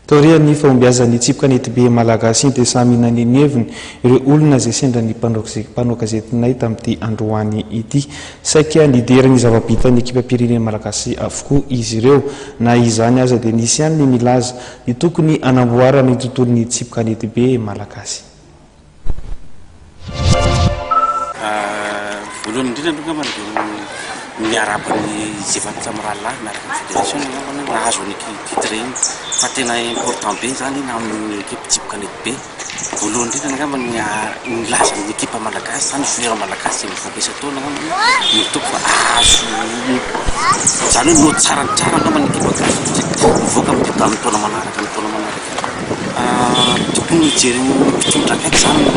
Taorian'ny fahombiazan'ny tsipy kanetibe malagasy dia samy naneho ny heviny ireo olona izay sendra ny mpanao gazetinay tamin'ity androany ity. Saika nidera ny zava-bitan'ny ekipam-pirenena malagasy avokoa izy ireo. Na izany aza dia nisy ihany ny nilaza ny tokony hanamboarana ny tontolon'ny tsipy kanetibe malagasy. Voalohany indrindra aloha angambany dia miarahaba ny Zefatsy mirahalahy miaraka amin'ny fédération angambany nahazo an'iny titre iny fa tena important be izany iny amin'ny équipe tsipy kanety be. Voalohany indrindra angambany milaza ny équipe malagasy izany joueur malagasy izay mivoaka isan-taona angambany no ataoko fa azo izany hoe no tsara ny tsara angambany ny équipe gasy satria mivoaka amin'ny taona manaraka amin'ny taona manaraka. Tokony hijery ny mpitondra akaiky izany ny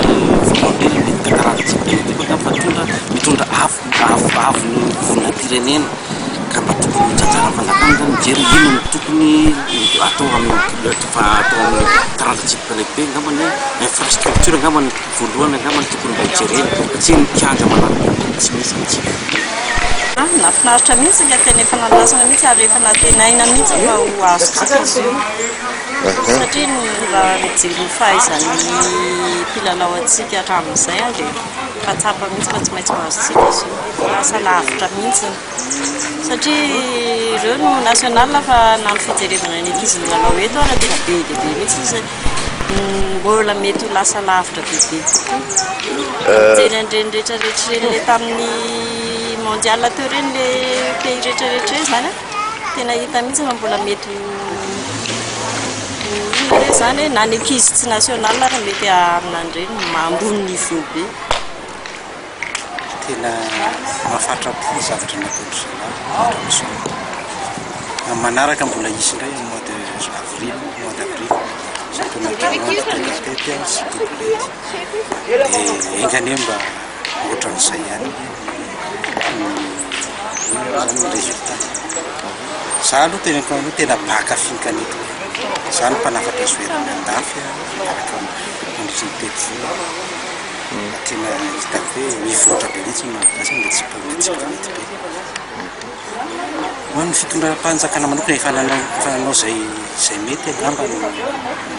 voalohany indrindra ny karazantsika politika angamba fa mitondra mitondra avo avo avo ny voninahim-pirenena ka mba tokony ho tsatsara fanjakana izany mijery hoe inona no tokony atao amin'ny fa atao amin'ny karazantsika lehibe angamba ny hoe infrastructure angamba no voalohany angamba no tokony mba hijerena satria ny kianja malalaka tsy misy amintsika. Nahafinaritra mihitsy ilay tena efa nandrasana mihitsy ary efa nantenaina mihitsy fa ho azontsika izy io. Satria raha mijery ny fahaizan'ny mpilalao antsika hatramin'izay dia efa tsapa mihitsy fa tsy maintsy ho azontsika izy io. Efa lasa lavitra mihitsy. Satria ireo no national fa na ny fijerevana ny ankizy milalao eto ary tena be dia be mihitsy izy. Mbola mety ho lasa lavitra bebe kokoa. Mijery an'ireny rehetra rehetra ireny ilay tamin'ny mondial teo ireny ilay pays rehetra rehetra ireny izany an. Tena hita mihitsy fa mbola mety ho inona re izany e, na ny ankizy tsy national ary mety hahamina an'ireny, ambony niveau be. Tena mahafatra-po ny zavatra nataon-dry zalahy hatramin'izao. Amin'ny manaraka mbola hisy indray amin'ny mois de avril, mois d'avril, championnat du monde tonga tety sy doublette. Dia enga anie mba ohatran'izay ihany ny inona moa zany ny résultat. Za aloha teneniko anareo tena mpankafy ny kanety be. Za no mpanafatra joueur any andafy miaraka mandritry ny telo volana. Fa tena hitako hoe mivoatra be mihitsy ny malagasy amin'ilay tsipy tsipy kanety be. Ho an'ny fitondram-panjakana manokana efa nanao efa nanao izay izay mety angamba ny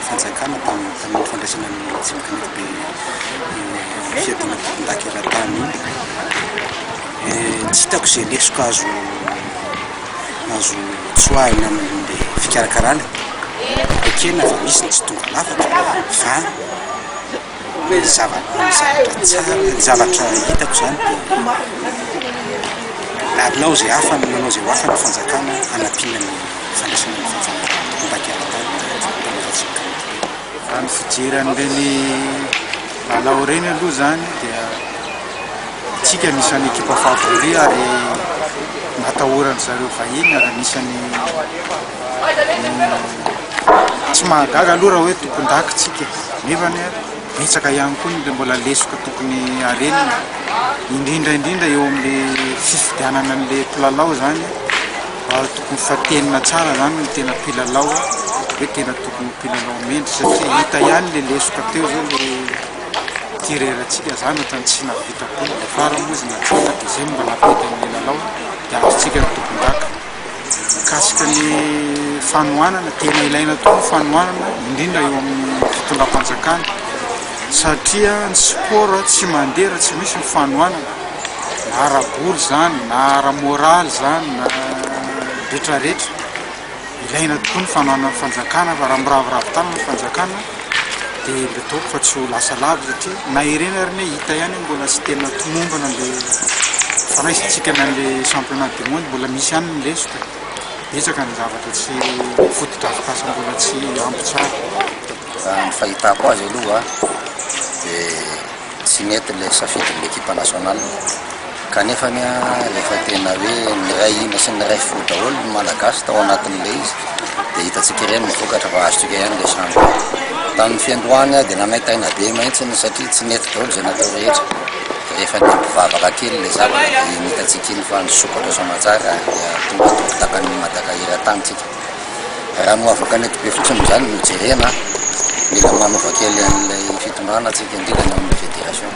fanjakana tamin'ny tamin'iny fandraisana ny tsipy kanety be fiadiana tompondaka eran-tany iny. Tsy hitako izay lesoka azo azo tsoahina amin'ilay fikarakarana. Ekena fa misy ny tsy tonga lafatra fa ny zava- ny zavatra tsara, ny zavatra hitako izany dia nanao izay afany nanao izay ho afany ny fanjakana hanampiana ny fandraisana ny fanjakana tompondaka eran-tany tamin'ny. Raha ny fijery an'ireny lalao ireny aloha izany dia isika anisan'ny ekipa favori ary natahoran-dry zareo vahiny ary anisan'ny tsy mahagaga aloha raha hoe tompon-daka isika nefa betsaka ihany koa ny mbola lesoka tokony harenina indrindra indrindra eo amin'ilay fifidianana an'ilay mpilalao izany. Mba tokony fantenina tsara zany ny tena mpilalao hoe tena tokony ho mpilalao mendrika satria hita ihany le lesoka teo zao le tireur antsika zany ohatrany tsy nahavita be le farany moa izy natsanga de zay no mba nampety an'le lalao de azontsika ny tompondaka. Mikasika ny fanohanana, tena ilaina tokoa ny fanohanana indrindra eo amin'ny fitondram-panjakana satria ny sport tsy mandeha raha tsy misy ny fanohanana. na ara-bola izany na ara-moraly izany na retraretra, ilaina tokoa ny fananan'ny fanjakana fa raha miraviravy tanana ny fanjakana dia mba ataoko fa tsy ho lasa lavitra satria na ireny ary anie hita ihany hoe mbola tsy tena tomombana ilay fandraisantsika an'ilay championnat du monde, mbola misy ihany ny lesoka, betsaka ny zavatra tsy fotodrafitrasa mbola tsy ampy tsara. Raha ny fahitako azy aloha dia Tsy nety ilay safidin'ny ekipa nationale kanefa anie rehefa tena hoe niray hina sy niray fo daholo ny Malagasy tao anatin'ilay izy dia hitantsika ireny ny vokatra fa azontsika ihany ilay champion. Tamin'ny fiandohany dia nanaintaina be mihitsy satria tsy nety daholo izay natao rehetra. Rehefa niampy vavaka kely ilay zavatra dia iny hitantsika iny fa nisokatra soamantsara dia tonga tompon-dakan'ny Madagasikara eran-tany tsika. Raha ny ho afaka ny eto Befotsy moa izany no jerena, mila manova kely an'ilay fitondrana tsika indrindra ny amin'ny fédération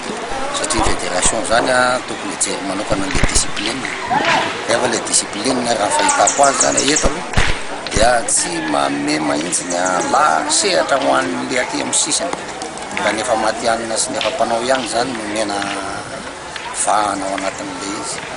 satria ny fédération izany tokony hijery manokana an'ilay discipline, nefa ilay discipline raha ny fahitako azy izany eto aloha. Dia tsy manome mihitsy a la sehatra ho an'le aty amin'ny sisiny, fa ny efa matihanina sy ny efa mpanao ihany zany no mena vahana ao anatin'le izy.